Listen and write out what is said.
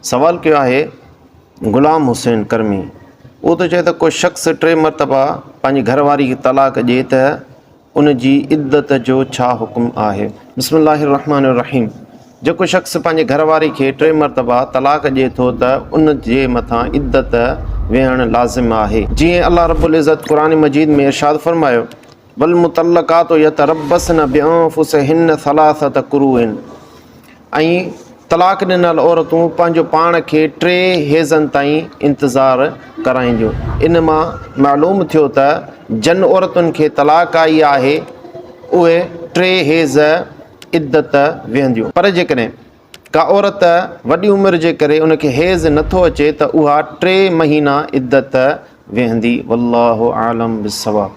سوال ڪيو آهي غلام حسين ڪرمي اهو ٿو چئي ته ڪو شخص ٽي مرتبا پنهنجي گهر واري کي طلاق ڏئي ته ان جي عدت جو ڇا حڪم آهي؟ بسم الله الرحمٰن الرحيم جيڪو شخص پنهنجي گهر واري کي ٽي مرتبا طلاق ڏئي ٿو ته ان جي مٿان عدت ويهڻ لازم آهي جيئن الله رب العزت قرآن مجيد ۾ ارشاد فرمايو والمطلقات يتربصن بانفسهن ثلاثة قروء ۽ طلاق ڏنل عورتون پنهنجو پاڻ کي ٽي حيضن تائين انتظار ڪرائينديون. ان مان معلوم ٿيو ته جن عورتن کي طلاق آئي آهي اهي ٽي حيض عدت ويهنديون. پر جيڪڏهن ڪا عورت وڏي عمر جي ڪري ان کي حيض نٿو اچي ته اها ٽي مهينا عدت ويهندي. والله اعلم بالصواب.